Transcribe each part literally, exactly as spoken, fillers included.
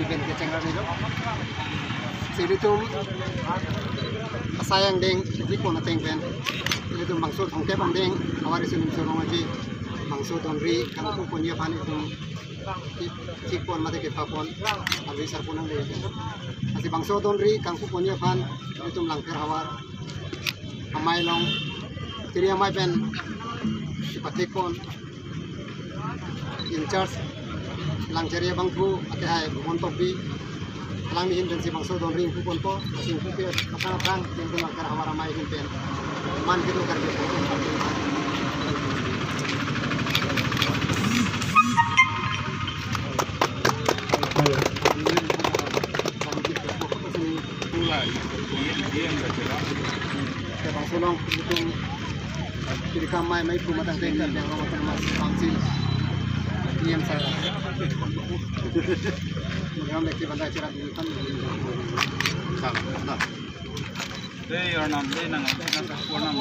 Pen kecheng rani lo. Si ilitum asai angdeng, ilitum ateng pen, ilitum bangso thomkep angdeng, havar Riso Nimso Rong Aje, bangso donri kangpu ponji aphan ilitum ki-, kipon mate kepapon, arve sarpo nangle. Lasi bangso donri kangpu ponji aphan ilitum Langpher havar amei along, tiri amei pen kipathekpon, in charge Langchari abangphu akehai Bhuban Tokbi, alangli ahin pensi bangso donri ingpuponpo, lasi ingpupe aphrang aphrang, ilitum Langpher havar amei ahin pen man kedo Karbi. Bangso along ilitum kiri kam amei, amei pu matang tengkar yang Rong Autonomous Council E M sir. Program leki banda acara dulu kan. Dei, Arnam, dei, nang, nang, nang, nang,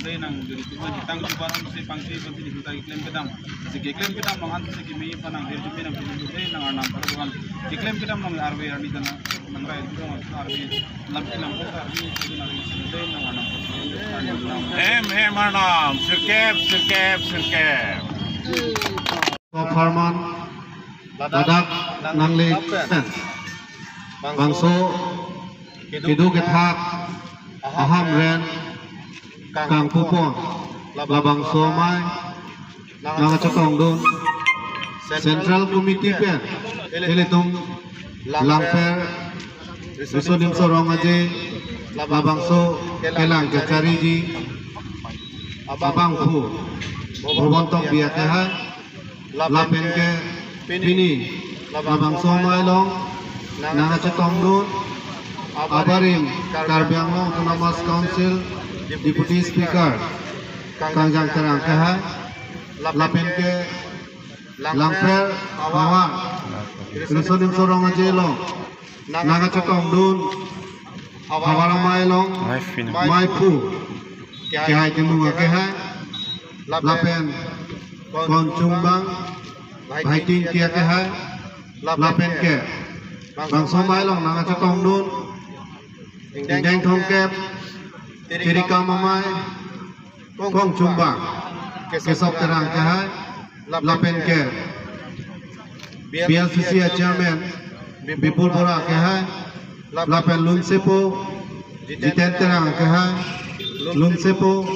dei, nang, juri tuhan, nang, tang, tuhan, si, pangsi, pangsi, di, kita, keklem kedam. Si, keklem kedam, nang, ansi, kimi, panang, hirjume, nang, dei, nang, Arnam, pada tuhan. Keklem kedam, nang, arve, arni, nang, nang, rai, nang, arve, lam, lam, arve, dei, nang, Arnam. Em, em, Arnam, sirkep, sirkep, sirkep. Apharman, ladak, nangle, bangso, kedo kethak aHamren kangpupon labangso amei nangkachetongdun Central Committee pen ilitum Langpher Riso Nimso Rong Aje labangso kelang kachariji abangphu Bhuban Tokbi akehai lapen ke pini labangso amei along nangkachetongdun abarim Karbi Anglong Autonomous Council Deputy Speaker Kangjang Terang akehai lapen ke Langpher havar Riso Nimso Rong Aje along nangkachetongdun havar amei along amei phu kehai Timung akehai lapen Konchungbang Bhaiting Ingti akehai lapen ke bangso amei along nangkachetongdun ingdeng thomkep tiri kam amei Konchungbang Kesok Terang akehai lapen ke B L C C a Chairman Bipul Bora akehai lapen lunsepo Jiten Terang akehai, lunsepo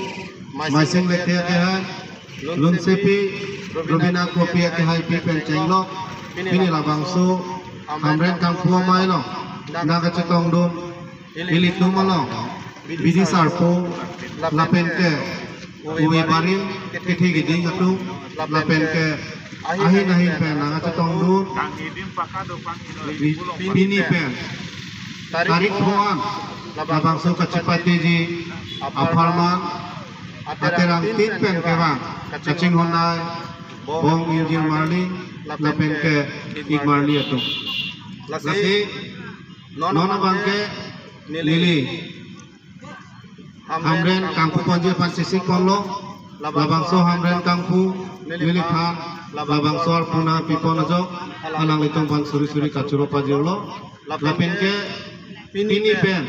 Maising Lekthe akehai, lunsepi Rubina Kropi akehai pi pen chenglok pini labangso Hamren kangpu amei along nangkachetongdun ilitum along bidi sarpo lapen ke ove barim kethe keding atum lapen ke ahin ahin pen nangkachetongdun pini pen tarik pho an labangso kachepatiji apharman aterang tin pen kevang kachinghon-ai Bong Ingjir Marli lapen ke ik Marli atum. Lasi non abangke neli Hamren kangpu ponji aphan sisikponlo, labangso Hamren kangpu neliphan labangso arpu nangpipon ajok alanglitum aphan suri suri kachoro pajirlo, lapen ke pini pen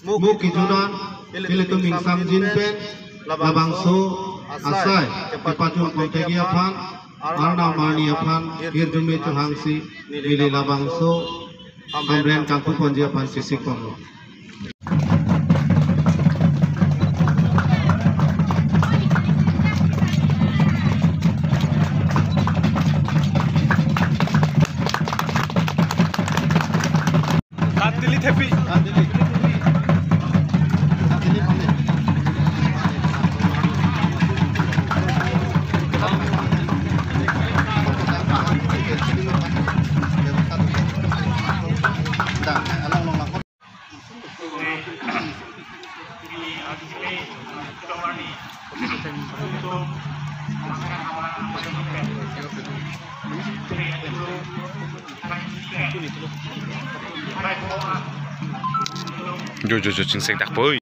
mo kejut an ilitum ingsamjin pen labangso asai kepachun ponthekji aphan Arnam arni aphan hirjume chohangsi neli labangso Hamren kangpu ponji aphan sisikponlo. Jo, jo, jo, chingseng dak poi.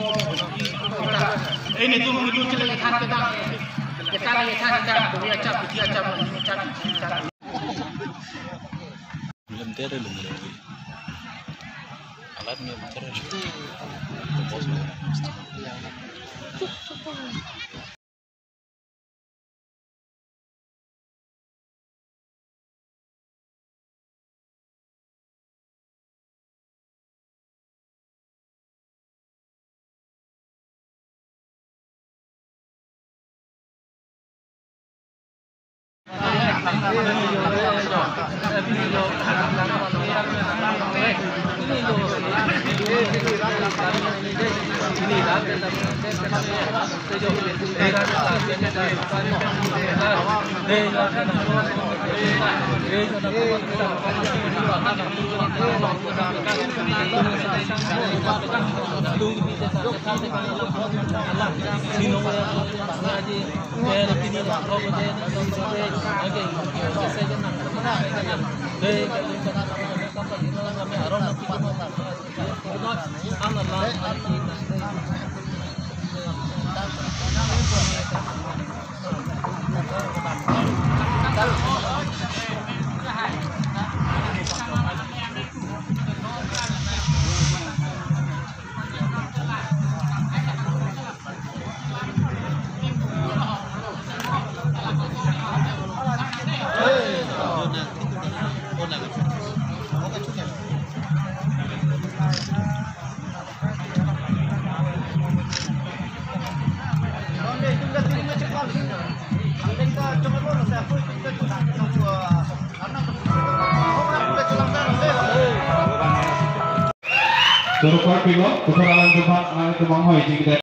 Eh, netum, netum chile than kedam. Kita lagi than kedam. Kami acap, kita acap, acap, acap. Belum tere, belum tere. Alat ni bicara. Bos. Terus pilo, putar alam jumpa, nang itu manghoi, jika